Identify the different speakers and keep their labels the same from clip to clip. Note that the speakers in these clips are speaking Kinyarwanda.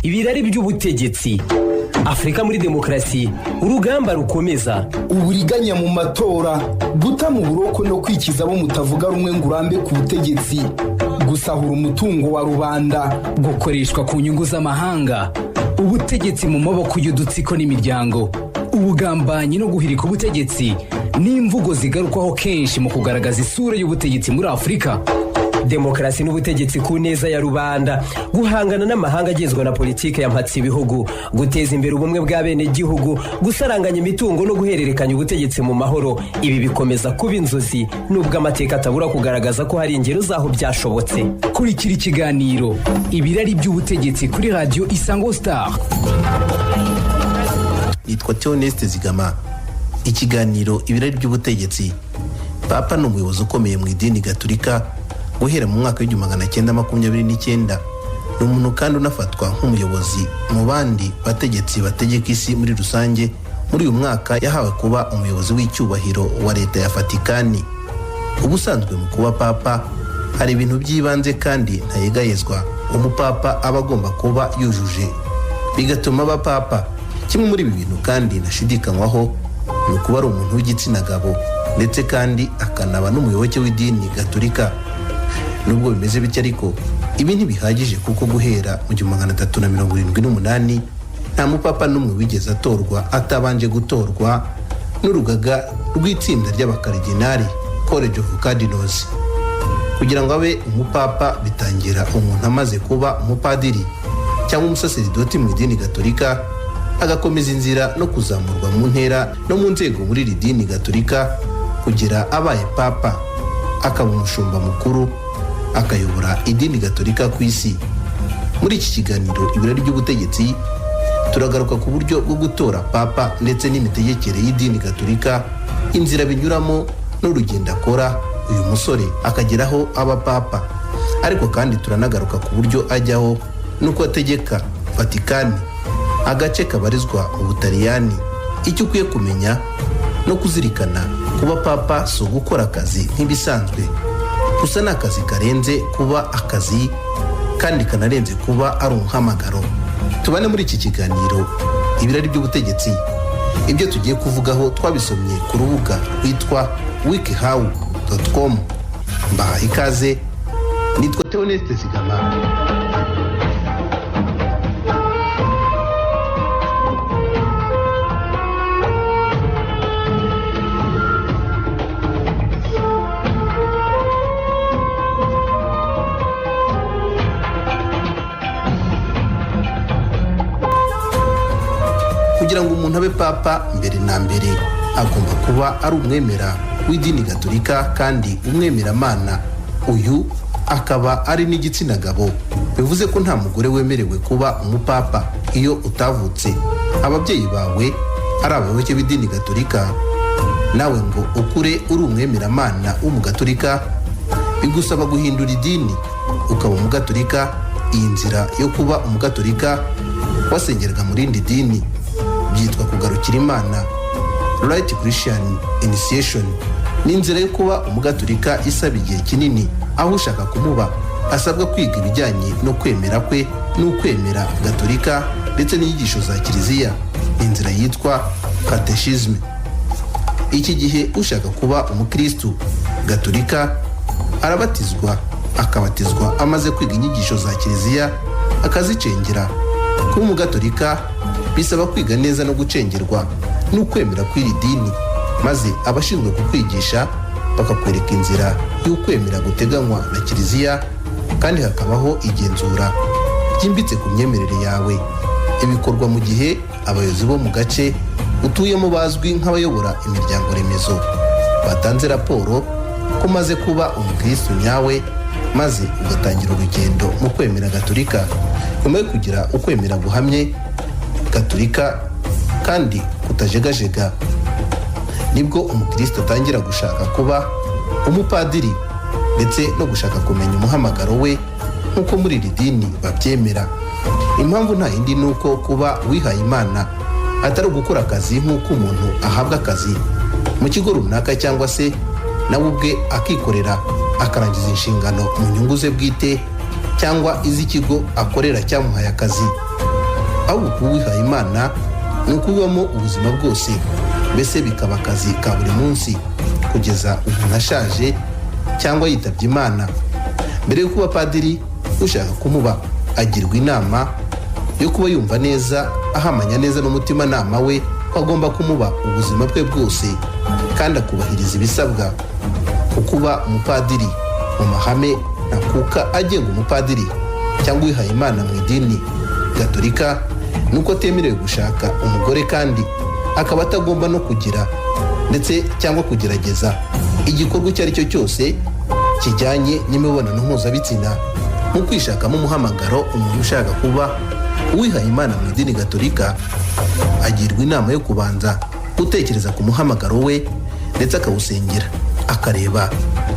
Speaker 1: Ibirari by'ubutegetsi, Afurika muri demokarasi, urugamba rukomeza.
Speaker 2: Uburiganya mu matora, guta mu buroko no kwikiza abo mutavuga rumwe ngo urambe ku butegetsi, gusahura umutungo wa rubanda,
Speaker 3: gukoreshwa ku nyungu z'amahanga, ubutegetsi mu maboko y'udutsiko n'imiryango, ubugambanyi no guhirika ubutegetsi ni imvugo zigarukwaho kenshi mu kugaragaza isura y'ubutegetsi muri Afurika.
Speaker 1: Demokarasi n'ubutegetsi ku neza ya rubanda, guhangana n'amahanga agenzwa na politiki ya mpatse ibihugu, guteza imbere ubumwe bw'abenegihugu, gusaranganya imitungo no guhererekanya ubutegetsi mu mahoro, ibi bikomeza kuba inzozi nubwo amateka atabura kugaragaza ko hari ingero z'aho byashobotse.
Speaker 3: Kurikira ikiganiro Ibirari by'ubutegetsi kuri Radiyo Isango Star.
Speaker 4: Nitwa Theoneste Zigama. Ikiganiro Ibirari by'ubutegetsi. Papa ni umuyobozi ukomeye mu idini Gaturika guhera mu mwaka w'1929. Ni umuntu kandi unafatwa nk'umuyobozi mu bandi bategetsi bategeka isi muri rusange. Muri uyu mwaka yahawe kuba umuyobozi w'icyubahiro wa Leta ya Fatikani. Ubusanzwe mu kuba papa hari ibintu by'ibanze kandi ntayegayezwa umupapa aba agomba kuba yujuje, bigatuma aba papa. Kimwe muri ibi bintu kandi ntashidikanywaho ni ukuba ari umuntu w'igitsina gabo, ndetse kandi akanaba n'umuyoboke w'idini Gaturika. Nubwo bimeze bityo ariko, ibi ntibihagije, kuko guhera mu 1378 nta mupapa n'umwe wigeze atorwa atabanje gutorwa n'urugaga rw'itsinda ry'abakaridinari, College of Cardinals. Kugira ngo abe umupapa bitangira umuntu amaze kuba umupadiri cyangwa umusaseridoti mu idini Gaturika, agakomeza inzira no kuzamurwa mu ntera no mu nzego muri iri dini Gaturika kugera abaye papa, akaba umushumba mukuru, akayobora idini Gaturika ku isi. Muri iki kiganiro Ibirari by'ubutegetsi turagaruka ku buryo bwo gutora papa ndetse n'imitegekere y'idini Gaturika, inzira binyuramo n'urugendo akora uyu musore akageraho aba papa. Ariko kandi turanagaruka ku buryo ajyaho n'uko ategeka Vatikani, agace kabarizwa mu Butaliyani. Icyo ukwiye kumenya no kuzirikana: kuba papa si ugukora akazi nk'ibisanzwe gusa, ni akazi karenze kuba akazi kandi kanarenze kuba ari umuhamagaro. Tubane muri iki kiganiro Ibirari by'ubutegetsi. Ibyo tugiye kuvugaho twabisomye ku rubuga rwitwa wikihow.com. Mbaha ikaze, nitwa Theoneste Zigama. Kugira ngo umuntu abe papa, mbere na mbere agomba kuba ari umwemera w'idini Gaturika kandi umwemeramana. Uyu akaba ari n'igitsina gabo, bivuze ko nta mugore wemerewe kuba umupapa. Iyo utavutse ababyeyi bawe ari abayoboke b'idini Gaturika, nawe ngo ukure uri umwemeramana w'umugaturika, bigusaba guhindura idini ukaba umugaturika. Iyi nzira yo kuba umugaturika wasengeraga mu rindi dini byitwa kugarukira Imana, Right Christian Initiation. Ni inzira yo kuba umugaturika isaba igihe kinini, aho ushaka kumuba asabwa kwiga ibijyanye no kwemera kwe n'ukwemera Gaturika ndetse n'inyigisho za Kiliziya. Ni inzira yitwa catéchisme. Iki gihe ushaka kuba umukristu Gaturika arabatizwa, akabatizwa amaze kwiga inyigisho za Kiliziya akazicengera. Kuba umugaturika bisaba kwiga neza no gucengerwa n'ukwemera kw'iri dini, maze abashinzwe kukwigisha bakakwereka inzira y'ukwemera guteganywa na Kiliziya, kandi hakabaho igenzura ryimbitse ku myemerere yawe. Ibikorwa mu gihe abayobozi bo mu gace utuyemo bazwi nk'abayobora imiryango remezo batanze raporo ko umaze kuba umukristu nyawe, maze ugatangira urugendo mu kwemera Gaturika. Nyuma yo kugira ukwemera guhamye Gaturika kandi kutajegajega, nibwo umukristo atangira gushaka kuba umupadiri ndetse no gushaka kumenya umuhamagaro we nk'uko muri iri dini babyemera. Impamvu nta yindi, ni uko kuba wihaye Imana atari ugukora akazi nk'uko umuntu ahabwa akazi mu kigo runaka, cyangwa se nawe ubwe akikorera akarangiza inshingano mu nyungu ze bwite cyangwa iz'ikigo akorera cyamuhaye akazi. Ahubwo kuba uwihaye Imana ni ukubibamo ubuzima bwose, mbese bikaba akazi ka buri munsi kugeza umuntu ashaje cyangwa yitabye Imana. Mbere yo kuba padiri, ushaka kumuba agirwa inama yo kuba yumva neza, ahamanya neza n'umutimanama we ko agomba kumuba ubuzima bwe bwose, kandi akubahiriza ibisabwa ku kuba umupadiri. Mu mahame ntakuka agenga umupadiri cyangwa uwihaye Imana mu idini Gatolika ni uko atemerewe gushaka umugore, kandi akaba atagomba no kugira ndetse cyangwa kugerageza igikorwa icyo ari cyo cyose kijyanye n'imibonano mpuzabitsina. Mu kwishakamo umuhamagaro, umuntu ushaka kuba uwihaye Imana mu idini Gatolika agirwa inama yo kubanza gutekereza ku muhamagaro we, ndetse akawusengera, akareba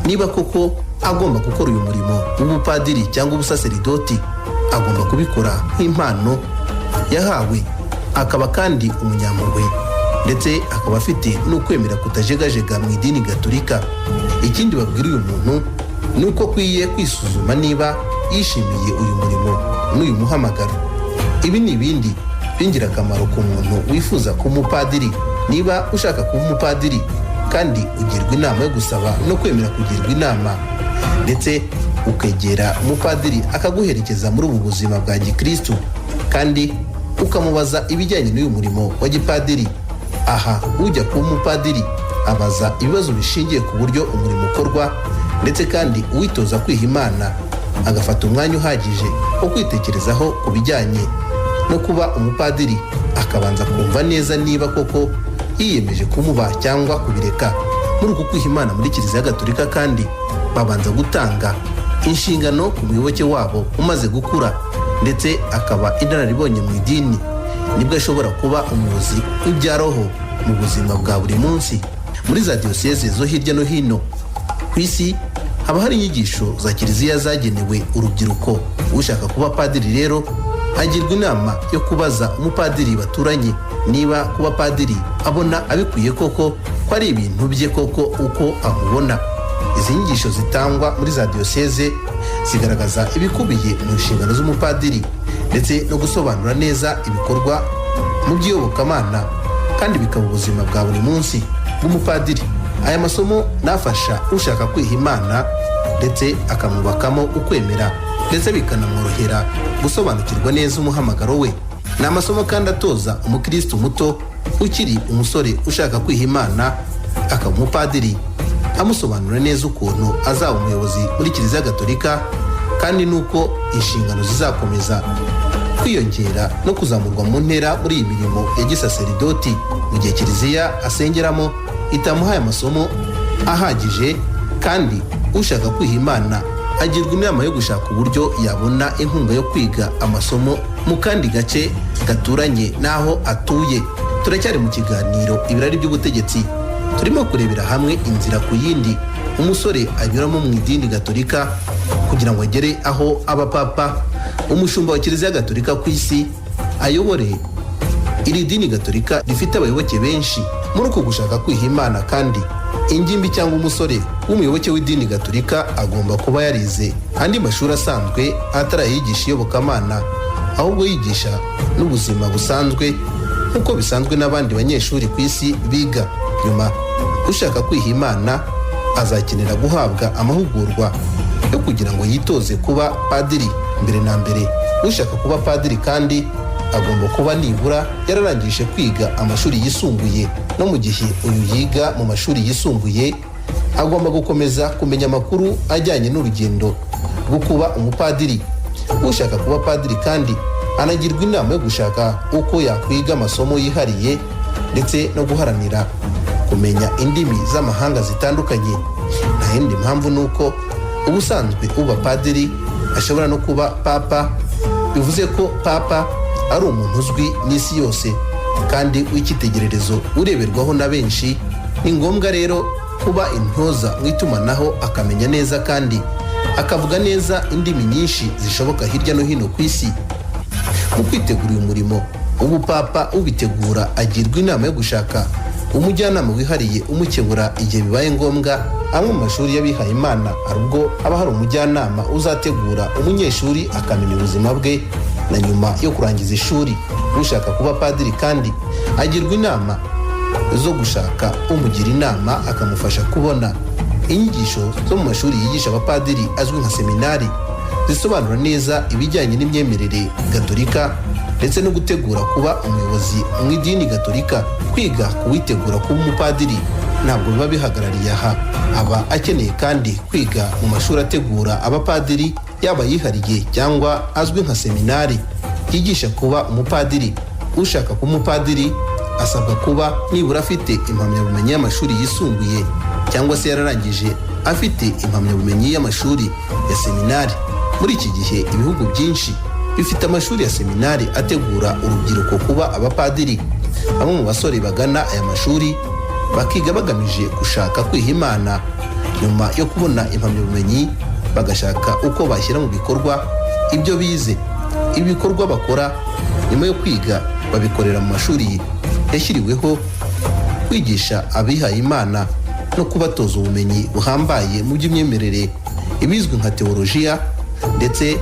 Speaker 4: niba koko agomba gukora uyu murimo w'ubupadiri cyangwa ubusaseridoti. Agomba kubikora nk'impano yahawe, akaba kandi umunyampuhwe, ndetse akaba afite n'ukwemera kutajegajega mu idini Gatolika. Ikindi babwira uyu muntu ni uko akwiye kwisuzuma niba yishimiye uyu murimo n'uyu muhamagaro. Ibi ni ibindi by'ingirakamaro ku muntu wifuza kuba umupadiri. Niba ushaka kuba umupadiri kandi, ugirwa inama yo gusaba no kwemera kugirwa inama, ndetse ukegera umupadiri akaguherekeza muri ubu buzima bwa gikristu, kandi ukamubaza ibijyanye n'uyu murimo wa gipadiri. Aha ujya kuba umupadiri abaza ibibazo bishingiye ku buryo umurimo ukorwa, ndetse kandi uwitoza kwiha Imana agafata umwanya uhagije wo kwitekerezaho ku bijyanye no kuba umupadiri, akabanza kumva neza niba koko yiyemeje kumuba cyangwa kubireka. Muri uku kwiha Imana muri Kiliziya Gatolika kandi, babanza gutanga inshingano ku muyoboke wabo umaze gukura, ndetse akaba inararibonye mu idini, nibwo ashobora kuba umuyobozi w'ibya roho mu buzima bwa buri munsi. Muri za diyoseze zo hirya no hino ku isi haba hari inyigisho za kiliziya zagenewe urubyiruko. Ushaka kuba padiri rero agirwa inama yo kubaza umupadiri baturanye niba kuba padiri abona abikwiye koko, ko ari ibintu bye koko uko amubona. Izi nyigisho zitangwa muri za diyoseze zigaragaza ibikubiye mu nshingano z'umupadiri, ndetse no gusobanura neza ibikorwa mu by'iyobokamana, kandi bikaba ubuzima bwa buri munsi bw'umupadiri. Aya masomo nafasha ushaka kwiha Imana, ndetse akamwubakamo ukwemera, ndetse bikanamworohera gusobanukirwa neza umuhamagaro we. Ni amasomo kandi atoza umukristo muto ukiri umusore ushaka kwiha Imana akaba umupadiri, amusobanura neza ukuntu azaba umuyobozi muri Kiliziya Gatolika, kandi n'uko inshingano zizakomeza kwiyongera no kuzamurwa mu ntera muri iyi mirimo ya gisaseridoti. Mu gihe kiliziya asengeramo itamuhaye amasomo ahagije kandi, ushaka kwiha Imana agirwa inama yo gushaka uburyo yabona inkunga yo kwiga amasomo mu kandi gace gaturanye n'aho atuye. Turacyari mu kiganiro Ibirari by'Ubutegetsi. Turimo kurebera hamwe inzira ku yindi umusore anyuramo mu idini Gatolika kugira ngo agere aho aba papa, umushumba wa Kiliziya Gatolika ku isi, ayobore iri dini Gatolika rifite abayoboke benshi. Muri uku gushaka kwiha Imana kandi, ingimbi cyangwa umusore w'umuyoboke w'idini Gatolika agomba kuba yarize andi mashuri asanzwe atarayigisha iyobokamana, ahubwo yigisha n'ubuzima busanzwe nk'uko bisanzwe n'abandi banyeshuri ku isi biga. Nyuma ushaka kwiha Imana azakenera guhabwa amahugurwa yo kugira ngo yitoze kuba padiri. Mbere na mbere, ushaka kuba padiri kandi agomba kuba nibura yararangije kwiga amashuri yisumbuye. No mu gihe uyu yiga mu mashuri yisumbuye, agomba gukomeza kumenya amakuru ajyanye n'urugendo rwo kuba umupadiri. Ushaka kuba padiri kandi anagirwa inama yo gushaka uko yakwiga amasomo yihariye, ndetse no guharanira kumenya indimi z'amahanga zitandukanye. Nta yindi mpamvu, ni uko ubusanzwe uba padiri ashobora no kuba papa. Bivuze ko papa ari umuntu uzwi n'isi yose kandi w'icyitegererezo, ureberwaho na benshi. Ni ngombwa rero kuba intyoza mu itumanaho, akamenya neza kandi akavuga neza indimi nyinshi zishoboka hirya no hino ku isi. Mu kwitegura uyu murimo ubupapa, ubitegura agirwa inama yo gushaka umujyanama wihariye umukebura igihe bibaye ngombwa. Amwe mu mashuri y'abihaye Imana hari ubwo haba hari umujyanama uzategura umunyeshuri akamenya ubuzima bwe na nyuma yo kurangiza ishuri. Ushaka kuba padiri kandi agirwa inama zo gushaka umugira inama akamufasha kubona inyigisho zo mu mashuri yigisha abapadiri azwi nka seminari, zisobanura neza ibijyanye n'imyemerere gatolika ndetse no gutegura kuba umuyobozi mu idini gatolika. Kwiga kuwitegura kuba umupadiri ntabwo biba bihagarariye aha. Aba akeneye kandi kwiga mu mashuri ategura abapadiri, yaba yihariye cyangwa azwi nka seminari yigisha kuba umupadiri. Ushaka kuba umupadiri asabwa kuba nibura afite impamyabumenyi y'amashuri yisumbuye cyangwa se yararangije afite impamyabumenyi y'amashuri ya seminari. Muri iki gihe ibihugu byinshi bifite amashuri ya seminari ategura urubyiruko kuba abapadiri. Bamwe mu basore bagana aya mashuri bakiga bagamije gushaka kwiha Imana, nyuma yo kubona impamyabumenyi bagashaka uko bashyira mu bikorwa ibyo bize. Ibikorwa bakora nyuma yo kwiga babikorera mu mashuri yashyiriweho kwigisha abihaye Imana no kubatoza ubumenyi buhambaye mu by'imyemerere, ibizwi nka teolojiya, ndetse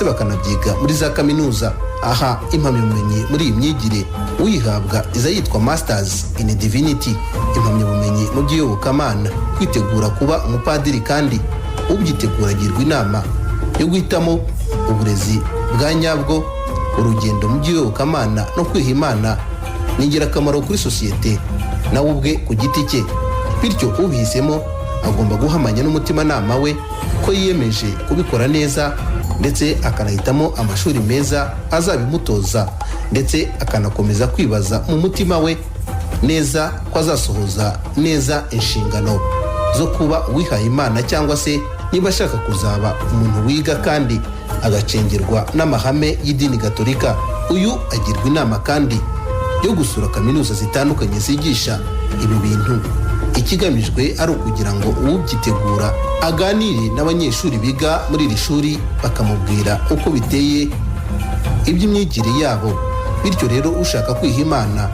Speaker 4: bakanabyiga muri za kaminuza. Aha impamyabumenyi muri iyi myigire uyihabwa iza yitwa Masters in Divinity, impamyabumenyi mu by'iyobokamana. Kwitegura kuba umupadiri kandi, ubyitegura agirwa inama yo guhitamo uburezi bwa nyabwo. Urugendo mu by'iyobokamana no kwiha Imana ni ingirakamaro kuri sosiyete nawe ubwe ku giti cye. Bityo ubihisemo agomba guhamanya n'umutimanama we ko yiyemeje kubikora neza, ndetse akanahitamo amashuri meza azabimutoza, ndetse akanakomeza kwibaza mu mutima we neza ko azasohoza neza inshingano zo kuba uwihaye Imana, cyangwa se niba ashaka kuzaba umuntu wiga kandi agacengerwa n'amahame y'idini gatolika. Uyu agirwa inama kandi yo gusura kaminuza zitandukanye zigisha ibi bintu, ikigamijwe ari ukugira ngo uwubyitegura aganire n'abanyeshuri biga muri iri shuri, bakamubwira uko biteye iby'imyigire yabo. Bityo rero ushaka kwiha Imana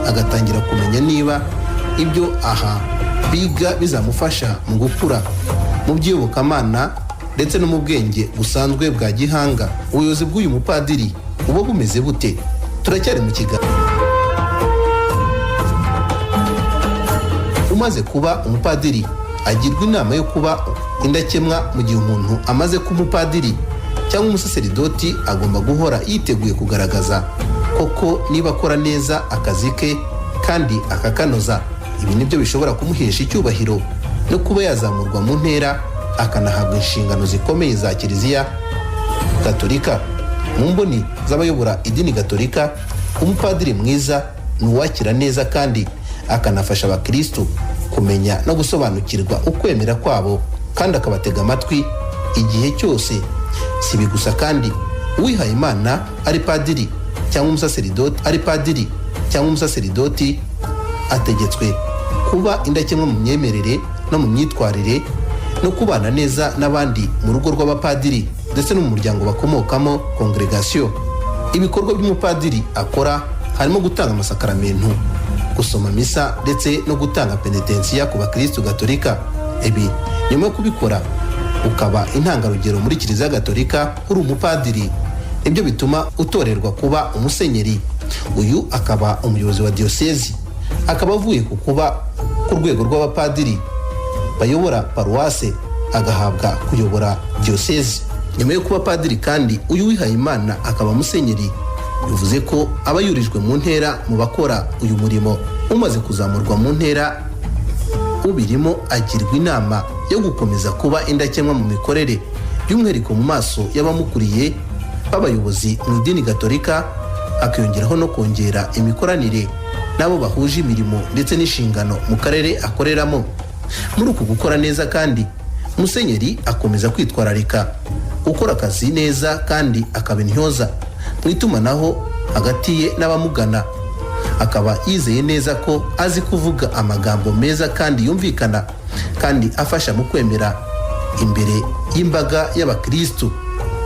Speaker 4: agatangira kumenya niba ibyo aha biga bizamufasha mu gukura mu by'iyobokamana ndetse no mu bwenge busanzwe bwa gihanga. Ubuyobozi bw'uyu mupadiri buba bumeze bute? Turacyari mu kiganiro. Umaze kuba umupadiri agirwa inama yo kuba indakemwa. Mu gihe umuntu amaze kuba umupadiri cyangwa umusaseridoti, agomba guhora yiteguye kugaragaza koko niba akora neza akazi ke kandi akakanoza. Ibi nibyo bishobora kumuhesha icyubahiro no kuba yazamurwa mu ntera, akanahabwa inshingano zikomeye za Kiliziya Gatolika. Mu mboni z'abayobora idini gatolika, umupadiri mwiza ni uwakira neza kandi akanafasha abakristu kumenya no gusobanukirwa ukwemera kwabo, kandi akabatega amatwi igihe cyose. Si ibi gusa kandi, uwihaye Imana ari padiri cyangwa umusaseridoti, ari padiri cyangwa umusaseridoti, ategetswe kuba indakemwa mu myemerere no mu myitwarire, no kubana neza n'abandi mu rugo rw'abapadiri ndetse no mu muryango bakomokamo, congregation. Ibikorwa by'umupadiri akora harimo gutanga amasakaramentu, gusoma misa ndetse no gutanga penetensiya ku bakristu gatolika. Ibi nyuma yo kubikora ukaba intangarugero muri Kiliziya Gatolika uri umupadiri, nibyo bituma utorerwa kuba umusenyeri. Uyu akaba umuyobozi wa diyosezi, akaba avuye ku kuba ku rwego rw'abapadiri bayobora paruwase, agahabwa kuyobora diyosezi. Nyuma yo kuba padiri kandi, uyu wihaye Imana akaba musenyeri, bivuze ko aba yurijwe mu ntera mu bakora uyu murimo. Umaze kuzamurwa mu ntera ubirimo agirwa inama yo gukomeza kuba indakemwa mu mikorere, by'umwihariko mu maso y'abamukuriye b'abayobozi mu idini gatolika, akiyongeraho no kongera imikoranire n'abo bahuje imirimo ndetse n'inshingano mu karere akoreramo. Muri uku gukora neza kandi, musenyeri akomeza kwitwararika gukora akazi neza kandi akaba intyoza mu itumanaho hagati ye n'abamugana, akaba yizeye neza ko azi kuvuga amagambo meza kandi yumvikana kandi afasha mu kwemera imbere y'imbaga y'abakristu.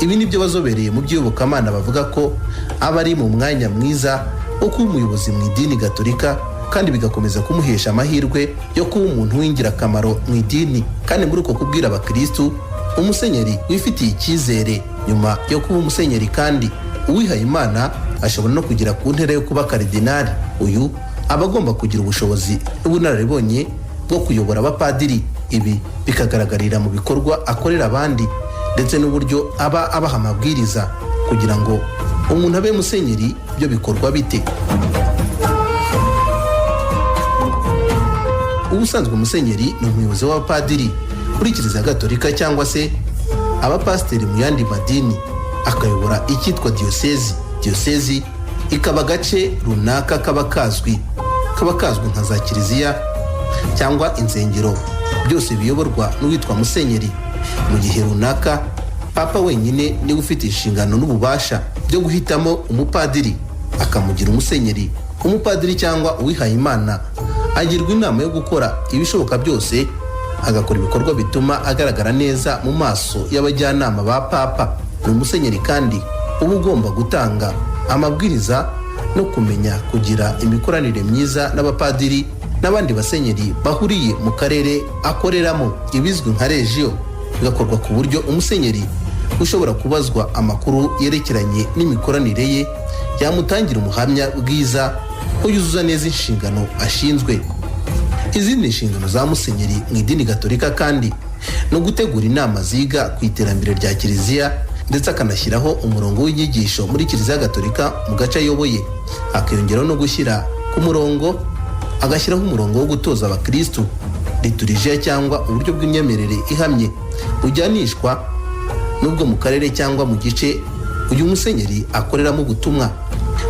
Speaker 4: Ibi nibyo bazobereye mu by'iyobokamana bavuga ko aba ari mu mwanya mwiza wo kuba umuyobozi mu idini gatolika, kandi bigakomeza kumuhesha amahirwe yo kuba umuntu w'ingirakamaro mu idini. Kandi muri uko kubwira abakristu, umusenyeri wifitiye icyizere nyuma yo kuba umusenyeri kandi uwihaye Imana Ashobora no kugera ku ntera yo kuba karidinari. Uyu aba agomba kugira ubushobozi n'ubunararibonye bwo kuyobora abapadiri. Ibi bikagaragarira mu bikorwa akorera abandi ndetse n'uburyo aba abaha amabwiriza. Kugira ngo umuntu abe musenyeri byo bikorwa bite? Ubusanzwe musenyeri ni umuyobozi w'abapadiri muri Kiliziya Gatolika cyangwa se abapasiteri mu yandi madini, akayobora icyitwa diyosezi. Diyosezi ikaba agace runaka kaba kazwi nka za kiliziya cyangwa insengero, byose biyoborwa n'uwitwa musenyeri. Mu gihe runaka, Papa wenyine niwe ufite inshingano n'ububasha byo guhitamo umupadiri akamugira umusenyeri. Umupadiri cyangwa uwihaye Imana agirwa inama yo gukora ibishoboka byose agakora ibikorwa bituma agaragara neza mu maso y'abajyanama ba Papa. Ni umusenyeri kandi uba ugomba gutanga amabwiriza no kumenya kugira imikoranire myiza n'abapadiri n'abandi basenyeri bahuriye mu karere akoreramo, ibizwi nka regiyo, bigakorwa ku buryo umusenyeri ushobora kubazwa amakuru yerekeranye n'imikoranire ye yamutangira umuhamya bwiza ko yuzuza neza inshingano ashinzwe. Izindi nshingano za musenyeri mu idini Gatolika kandi ni ugutegura inama ziga ku iterambere rya kiliziya, ndetse akanashyiraho umurongo w'inyigisho muri Kiliziya Gatolika mu gace ayoboye, hakiyongeraho no gushyira ku murongo, agashyiraho umurongo wo gutoza abakirisitu liturijiya cyangwa uburyo bw'imyemerere ihamye bujyanishwa n'ubwo mu karere cyangwa mu gice uyu musenyeri akoreramo ubutumwa.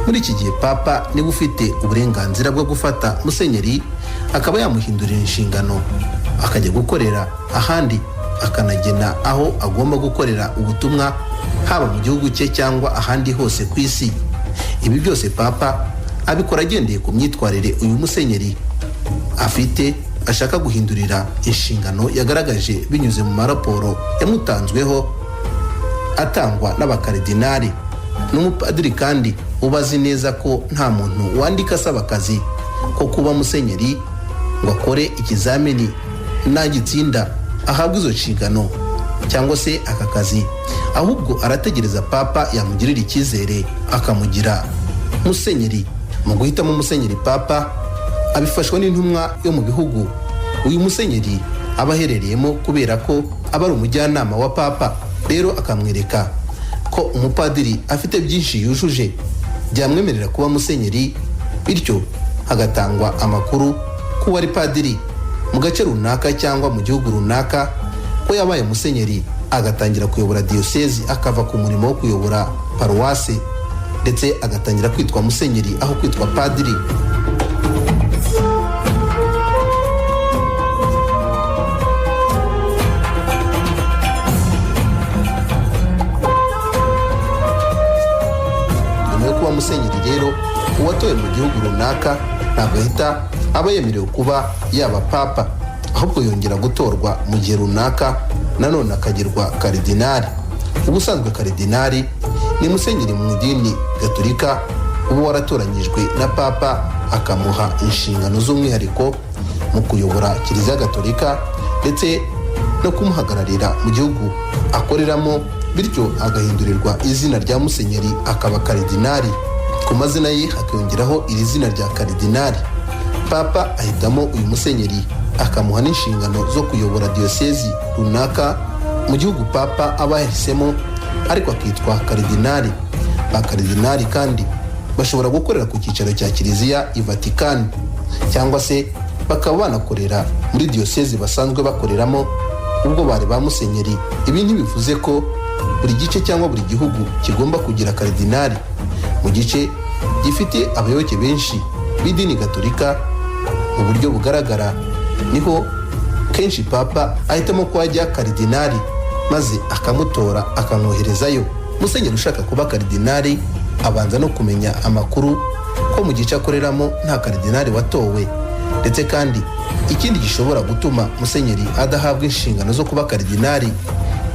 Speaker 4: Muri iki gihe, Papa niwe ufite uburenganzira bwo gufata musenyeri akaba yamuhindurira inshingano akajya gukorera ahandi, akanagena aho agomba gukorera ubutumwa, haba mu gihugu cye cyangwa ahandi hose ku isi. Ibi byose Papa abikora agendeye ku myitwarire uyu musenyeri afite ashaka guhindurira inshingano yagaragaje binyuze mu maraporo yamutanzweho atangwa n'abakaridinari. N'umupadiri kandi uba azi neza ko nta muntu wandika asaba akazi ko kuba musenyeri ngo akore ikizamini nagitsinda ahabwe izo nshingano cyangwa se aka kazi, ahubwo arategereza Papa yamugirira icyizere akamugira musenyeri. Mu guhitamo musenyeri, Papa abifashwa n'intumwa yo mu bihugu uyu musenyeri aba aherereyemo, kubera ko aba ari umujyanama wa Papa. Rero akamwereka ko umupadiri afite byinshi yujuje byamwemerera kuba musenyeri, bityo hagatangwa amakuru ko uwari padiri mu gace runaka cyangwa mu gihugu runaka ko yabaye musenyeri, agatangira kuyobora diyosezi, akava ku murimo wo kuyobora paruwase, ndetse agatangira kwitwa musenyeri aho kwitwa padiri. Nyuma yo kuba musenyeri rero, uwatowe mu gihugu runaka ntabwo ahita aba yemerewe kuba yaba Papa, ahubwo yongera gutorwa mu gihe runaka, nanone akagirwa karidinari. Ubusanzwe karidinari ni musenyeri mu idini Gatolika uba waratoranyijwe na Papa, akamuha inshingano z'umwihariko mu kuyobora Kiliziya Gatolika ndetse no kumuhagararira mu gihugu akoreramo, bityo agahindurirwa izina rya musenyeri akaba karidinari. Ku mazina ye hakiyongeraho iri zina rya karidinari. Papa ahitamo uyu musenyeri akamuha n'inshingano zo kuyobora diyosezi runaka mu gihugu Papa aba yahisemo, ariko akitwa karidinari. Ba karidinari kandi bashobora gukorera ku cyicaro cya kiliziya i Vatikani, cyangwa se bakaba banakorera muri diyosezi basanzwe bakoreramo ubwo bari ba musenyeri. Ibi ntibivuze ko buri gice cyangwa buri gihugu kigomba kugira karidinari. Mu gice gifite abayoboke benshi b'idini Gatolika mu buryo bugaragara, niho kenshi Papa ahitamo ko hajya karidinari, maze akamutora akamwoherezayo. Musenyeri ushaka kuba karidinari abanza no kumenya amakuru ko mu gice akoreramo nta karidinari watowe. Ndetse kandi ikindi gishobora gutuma musenyeri adahabwa inshingano zo kuba karidinari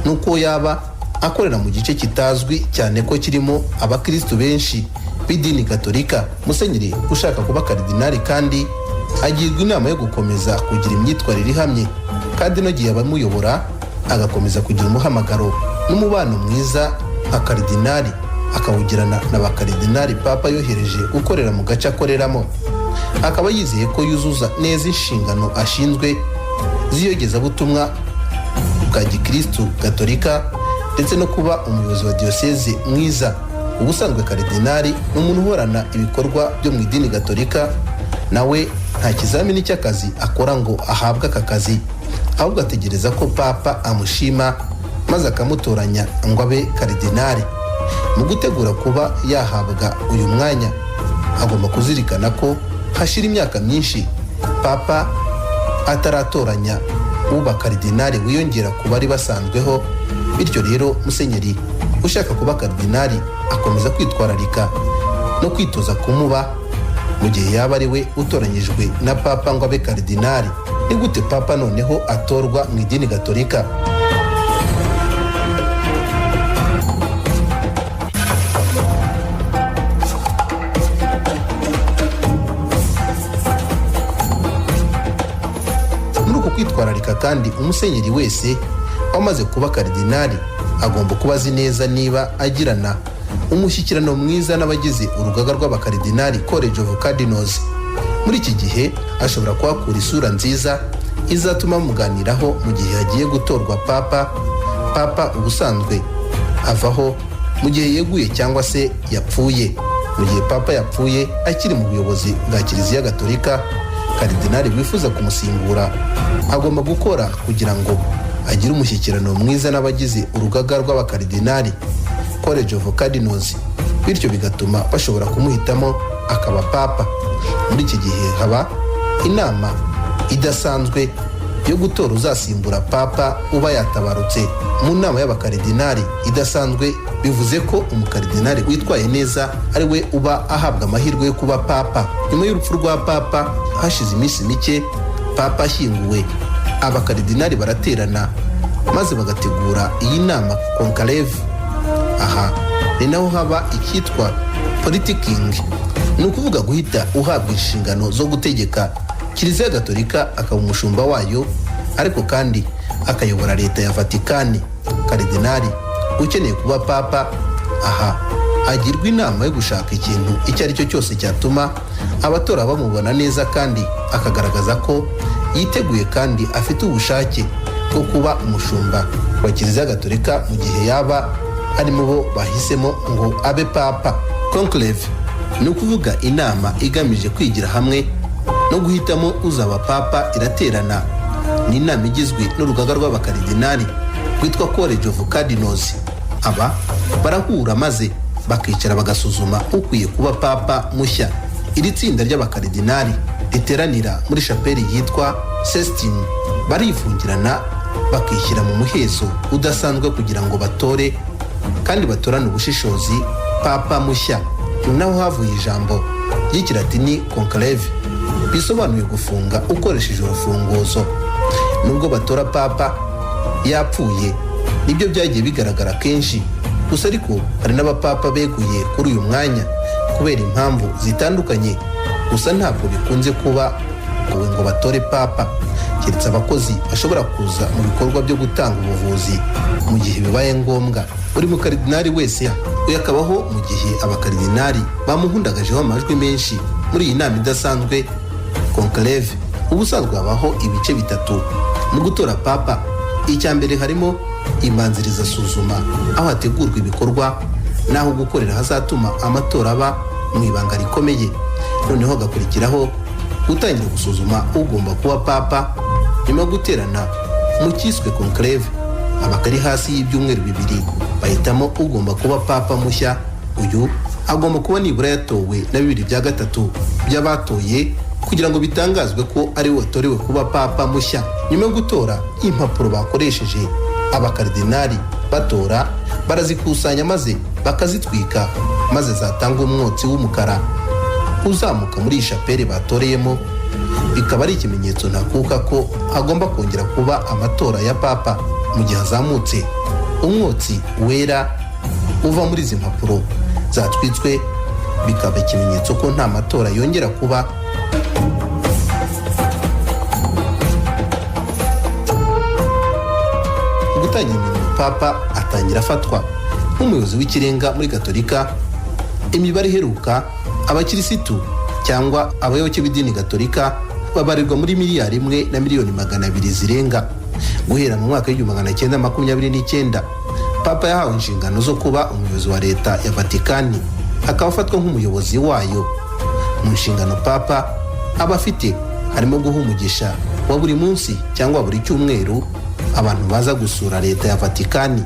Speaker 4: ni uko yaba akorera mu gice kitazwi cyane ko kirimo abakirisitu benshi b'idini Gatolika. Musenyeri ushaka kuba karidinari kandi agirwa inama yo gukomeza kugira imyitwarire ihamye kandi inogeye abamuyobora, agakomeza kugira umuhamagaro n'umubano mwiza nka karidinari. Akawugirana na ba karidinali Papa yohereje gukorera mu gace akoreramo, akaba yizeye ko yuzuza neza inshingano ashinzwe z'iyogezabutumwa bwa gikristu gatolika, ndetse no kuba umuyobozi wa diyoseze mwiza. Ubusanzwe karidinali ni umuntu uhorana ibikorwa byo mu idini gatolika. Nawe nta kizamini cy'akazi akora ngo ahabwe aka kazi, ahubwo ategereza ko Papa amushima maze akamutoranya ngo abe karidinali. Mu gutegura kuba yahabwa uyu mwanya, agomba kuzirikana ko hashira imyaka myinshi Papa ataratoranya uba karidinali wiyongera ku bari basanzweho. Bityo rero, musenyeri ushaka kuba karidinali akomeza kwitwararika no kwitoza kumuba mu gihe yaba ari we utoranyijwe na Papa ngo abe karidinali. Ni gute Papa noneho atorwa mu idini gatolika? Muri uku kwitwararika kandi, umusenyeri wese wamaze kuba karidinali agomba kuba azi neza niba agirana umushyikirano mwiza n'abagize urugaga rw'abakaridinali, College of Cardinals. Muri iki gihe ashobora kuhakura isura nziza izatuma bamuganiraho mu gihe hagiye gutorwa Papa. Papa ubusanzwe avaho mu gihe yeguye cyangwa se yapfuye. Mu gihe Papa yapfuye akiri mu buyobozi bwa Kiliziya Gatolika, karidinali wifuza kumusimbura agomba gukora kugira ngo agire umushyikirano mwiza n'abagize urugaga rw'abakaridinali, College of Cardinals, bityo bigatuma bashobora kumuhitamo akaba Papa. Muri iki gihe haba inama idasanzwe yo gutora uzasimbura Papa uba yatabarutse. Mu nama y'abakaridinali idasanzwe, bivuze ko umukaridinali witwaye neza ari we uba ahabwa amahirwe yo kuba Papa. Nyuma y'urupfu rwa Papa, hashize iminsi mike Papa ashyinguwe, abakaridinali baraterana maze bagategura iyi nama, conclave. Aha ni naho haba icyitwa politicking, ni ukuvuga guhita uhabwa inshingano zo gutegeka Kiliziya Gatolika, akaba umushumba wayo, ariko kandi akayobora leta ya Vatikani. Karidinali ukeneye kuba Papa aha agirwa inama yo gushaka ikintu icyo ari cyo cyose cyatuma abatora bamubona neza, kandi akagaragaza ko yiteguye kandi afite ubushake bwo kuba umushumba wa Kiliziya Gatolika mu gihe yaba ari mu bo bahisemo ngo abe Papa. Conclave, ni ukuvuga inama igamije kwigira hamwe no guhitamo uzaba Papa, iraterana. Ni inama igizwe n'urugaga rw'abakaridinali rwitwa College of Cardinals. Aba barahura maze bakicara bagasuzuma ukwiye kuba Papa mushya. Iri tsinda ry'abakaridinali riteranira muri shapeli yitwa Sistine. Barifungirana, bakishyira mu muhezo udasanzwe kugira ngo batore kandi batorane ubushishozi Papa mushya. Ni naho havuye ijambo ry'ikilatini conclave, bisobanuye gufunga ukoresheje urufunguzo. Nubwo batora Papa yapfuye, nibyo byagiye bigaragara kenshi gusa, ariko hari n'abapapa beguye kuri uyu mwanya kubera impamvu zitandukanye. Gusa ntabwo bikunze kuba ngo batore Papa, keretse abakozi bashobora kuza mu bikorwa byo gutanga ubuvuzi mu gihe bibaye ngombwa. Buri mukaridinali wese uyu akabaho mu gihe abakaridinali bamuhundagajeho amajwi menshi muri iyi nama idasanzwe, conclave. Ubusanzwe habaho ibice bitatu mu gutora Papa. Icya mbere harimo imbanzirizasuzuma, aho hategurwa ibikorwa n'aho gukorera hazatuma amatora aba mu ibanga rikomeye. Noneho hagakurikiraho gutangira gusuzuma ugomba kuba Papa. Nyuma yo guterana mu cyiswe conclave, abakari hasi y'ibyumweru 2 bahitamo ugomba kuba Papa mushya. Uyu agomba kuba nibura yatowe na 2/3 by'abatoye kugira ngo bitangazwe ko ari we watorewe kuba Papa mushya. Nyuma yo gutora, impapuro bakoresheje abakaridinali batora barazikusanya maze bakazitwika, maze zatanga umwotsi w'umukara uzamuka muri iyi shapeli batoreyemo, bikaba ari ikimenyetso ntakuka ko hagomba kongera kuba amatora ya Papa. Mu gihe azamutse umwotsi wera uva muri izi mpapuro zatwitswe, bikaba ikimenyetso ko nta matora yongera kuba. Gutangira imirimo, Papa atangira afatwa Nk'umuyobozi w'ikirenga muri Gatolika, imibare iheruka, abakirisitu cyangwa abayoboke b'idini Gatolika babarirwa muri 1,2 miliyari zirenga. Guhera mu mwaka w'1929, Papa yahawe inshingano zo kuba umuyobozi wa Leta ya Vatikani, akaba afatwa nk'umuyobozi wayo. Mu nshingano Papa aba afite harimo guha umugisha wa buri munsi cyangwa buri cyumweru abantu baza gusura Leta ya Vatikani,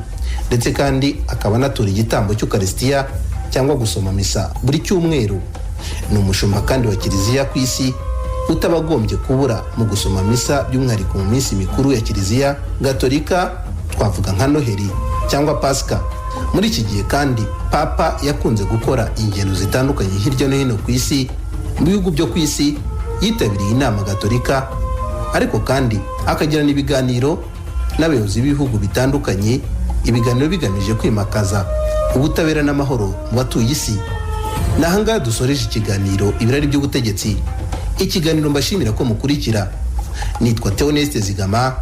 Speaker 4: ndetse kandi akaba anatura igitambo cy'Ukarisitiya cyangwa gusoma misa buri cyumweru. Ni umushumba kandi wa Kiliziya ku isi, utabagombye kubura mu gusoma misa, by'umwihariko mu minsi mikuru ya Kiliziya Gatolika, twavuga nka Noheli cyangwa Pasika. Muri iki gihe kandi, Papa yakunze gukora ingendo zitandukanye hirya no hino ku isi. Mu bihugu byo ku isi yitabiriye inama Gatolika, ariko kandi akagirana ibiganiro n'abayobozi b'ibihugu bitandukanye, ibiganiro bigamije kwimakaza ubutabera n'amahoro mu batuye isi. Ni ahangaha dusoreje ikiganiro Ibirari by'Ubutegetsi, ikiganiro mbashimira ko mukurikira. Nitwa Theoneste Zigama,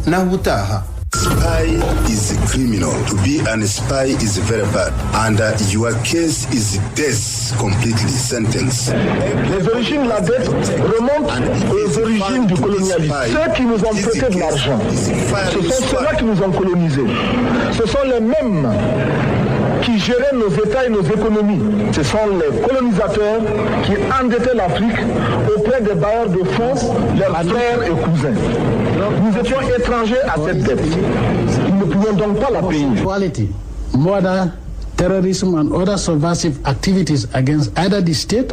Speaker 4: naho ubutaha.
Speaker 5: Spy is a criminal. To be an spy is very bad. And your case is death completely sentence.
Speaker 6: Les origines de la dette remontent aux origines du colonialisme. Ceux qui nous ont prêté de l'argent, ce sont ceux-là qui nous ont colonisés. Ce sont les mêmes qui géraient nos États et nos économies. Ce sont les colonisateurs qui endettaient l'Afrique auprès des bailleurs de fonds, leurs frères et cousins. Nous étions étrangers à cette dette. Nous ne pouvions donc pas la payer.
Speaker 7: Equality, murder, terrorism, and other subversive activities against either the state